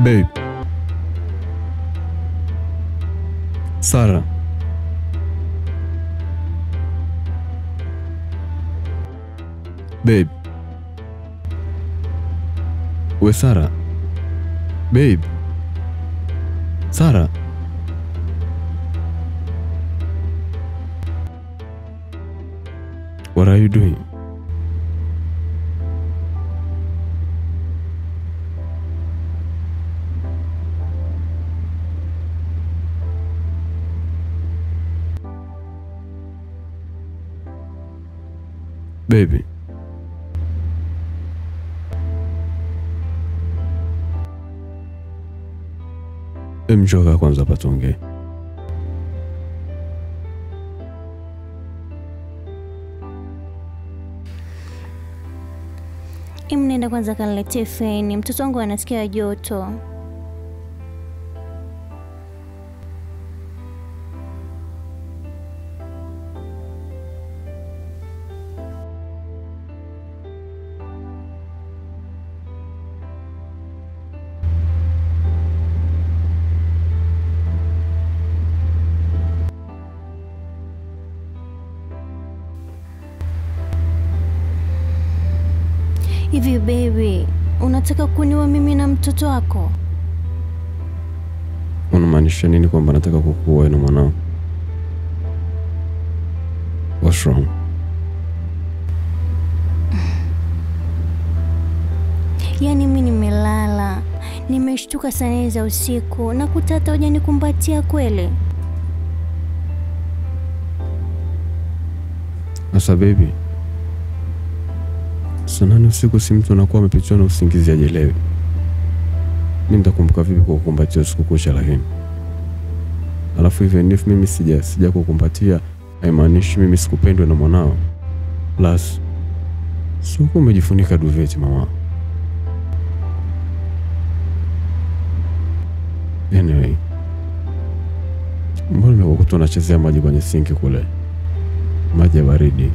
Babe. Sara. Babe. We Sara. Babe. Sara. What are you doing? Baby. Mjoka kwanza patonge. Nenda kwanza kaniletee feni, mtoto wangu anasikia joto. Hivi baby, unataka kuniua mimi na mtoto wako? Unamaanisha nini kwamba nataka kukuua na mwanao? What's wrong? Yaani mimi nimelala, nimeshtuka saa 4 za usiku na kutata hujanikumbatia kweli. Asa baby, saa 8 usiku si mtu anakuwa amepitiwa na usingizi ajelewe. Mimi nitakumbuka vipi kukumbatia usiku kucha lakini? Alafu even if mimi sija kukumbatia, haimaanishi mimi sikupendwe na mwanao. Plus, siku umejifunika duvet mama. Anyway, mbona nimekukuta unachezea maji kwenye sinki kule? Maji ya baridi.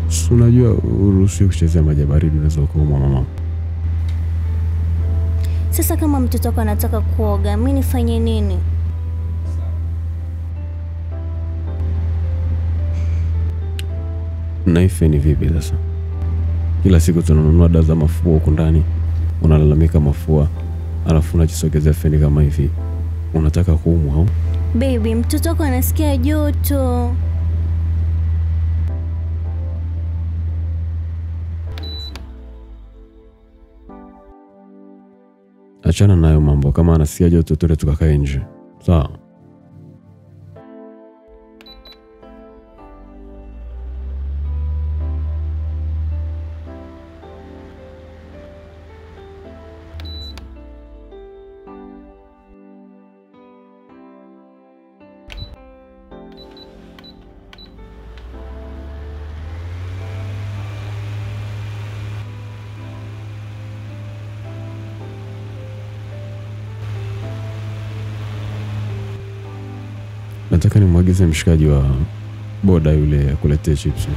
Si unajua uruhusiwi kuchezea maji ya baridi, unaweza ukaumwa mama. Sasa kama mtoto wako anataka kuoga, mimi nifanye nini? Na ni vipi sasa? Kila siku tunanunua dawa za mafua huko ndani, unalalamika mafua, alafu unajisogezea feni kama hivi. Unataka kuumwa au? Baby, mtoto wako anasikia joto. Achana nayo mambo, kama anasikia joto twende tukakae nje. Sawa? Nataka nimwagize mshikaji wa boda yule akuletee chips.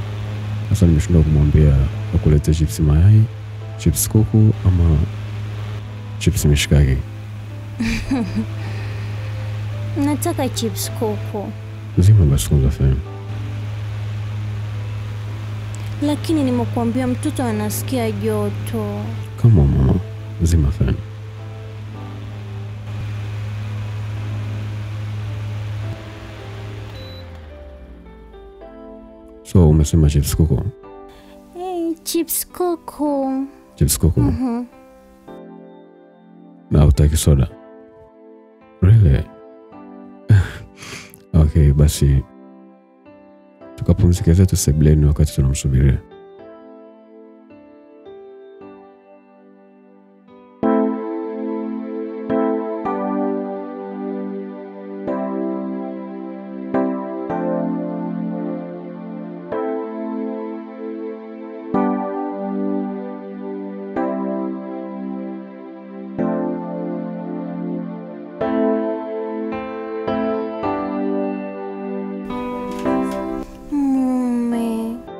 Sasa nimeshindwa kumwambia akuletee chips mayai, chips kuku ama chips mishikaki. Nataka chips kuku. Zima basi kwanza feni. Lakini nimekuambia mtoto anasikia joto. Kama mama, zima feni. So umesema chips kuku? Hey, chips kuku. Chips kuku? Na hutaki soda? Really? Okay, basi tukapumzike zetu sebuleni wakati tunamsubiria.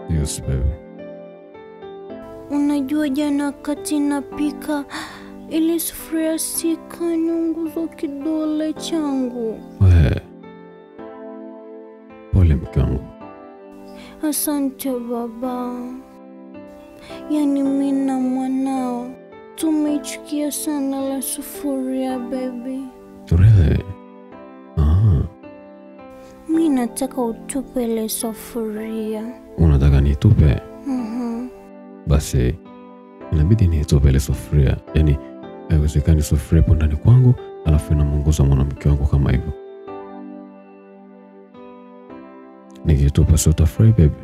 Yes, baby. Unajua jana wakati napika Ile sufuria sikanyunguza kidole changu. We. Pole mke wangu. Asante baba. Yani mimi na mwanao tumeichukia sana la sufuria baby. Really? Ah. Mimi nataka utupe ile sufuria. Unataka nitupe? Basi inabidi nitupe ile sufuria. Yani haiwezekani sufuria ipo ndani kwangu alafu inamunguza mwanamke wangu kama hivyo. Nikitupa si utafurahi baby?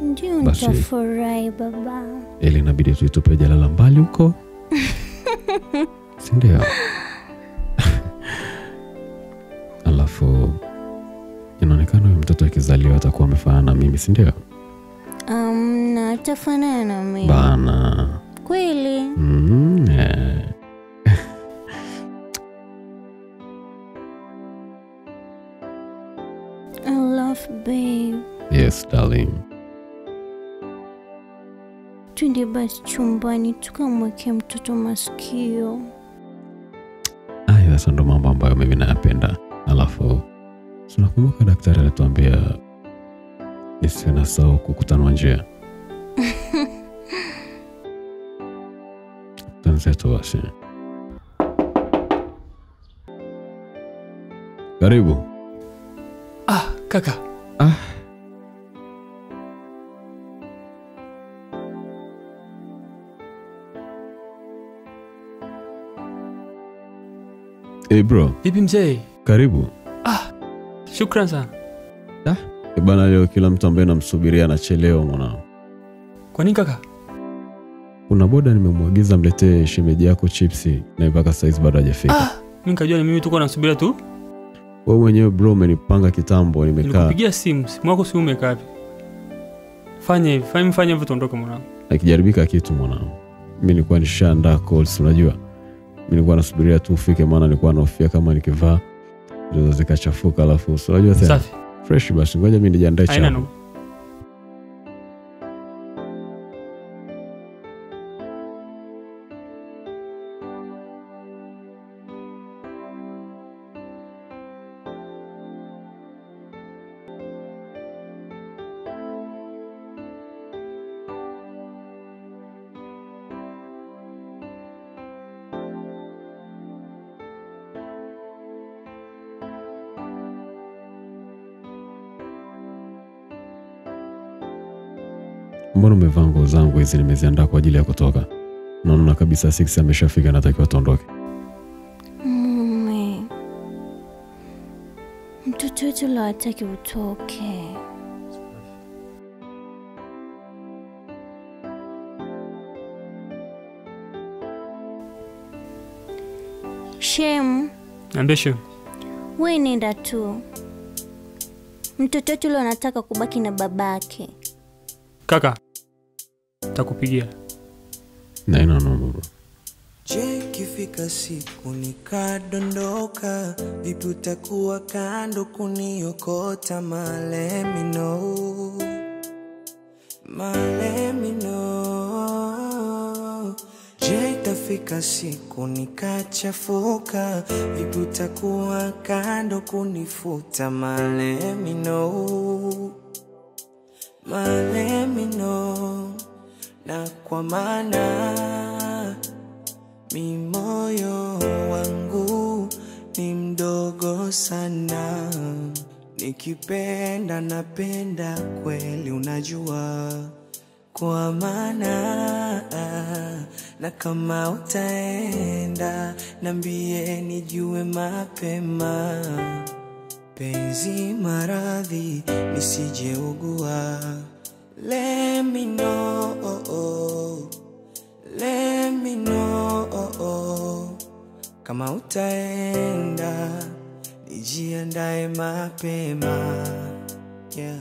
Ndio nitafurahi baba. Ili inabidi tuitupe jalala mbali huko. Si ndio? Alafu inaonekana huyu mtoto akizaliwa atakuwa amefanana na mimi, si ndio? Na atafanana na mimi. Bana. Kweli? Yeah. I love babe. Yes, darling. Twende basi chumbani tukamweke mtoto masikio. Hayo sasa ndo mambo ambayo mimi nayapenda. Alafu tunakumbuka daktari alituambia nisiwe na sahau kukutanwa njia. Tuanze tu basi. Karibu. Ah, kaka. Ah. Hey bro. Vipi mzee? Karibu. Ah, shukran sana. Ah, bana leo kila mtu ambaye namsubiria anachelewa mwanao. Kwa nini kaka? Kuna boda nimemwagiza mletee shemeji yako chipsi na mpaka saizi bado hajafika. Ah, mimi nikajua ni mimi tuko nasubiria tu. Wewe mwenyewe bro umenipanga kitambo nimekaa. Nilikupigia simu, simu yako si umekaa wapi? Fanya hivi, fanya hivi tuondoke mwanangu. Akijaribika kitu mwanangu. Mimi nilikuwa nishaandaa calls unajua. Mimi nilikuwa nasubiria tu ufike maana nilikuwa nahofia kama nikivaa ndio zikachafuka alafu unajua tena. Safi. Fresh basi ngoja mimi nijiandae chao. Mbona umevaa nguo zangu hizi nimeziandaa kwa ajili ya kutoka? Naona kabisa 6 ameshafika natakiwa tuondoke. Mume. Mtoto wetu leo hataki utoke. Shem. Niambie Shem. Wewe nenda tu. Mtoto wetu leo anataka kubaki na babake. Kaka, takupigia. Na ina noma bro. Je, kifika siku nikadondoka, vipi utakuwa kando kuniokota? Ma let me know. Ma let me know. Je, itafika siku nikachafuka, vipi utakuwa kando kunifuta? Ma let me know. Ma let me know. Na kwa maana mi moyo wangu ni mdogo sana, nikipenda napenda kweli unajua. Kwa maana na kama utaenda niambie nijue mapema, penzi maradhi nisijeugua. Let me know, let me know. Kama utaenda nijiandae mapema. Yeah.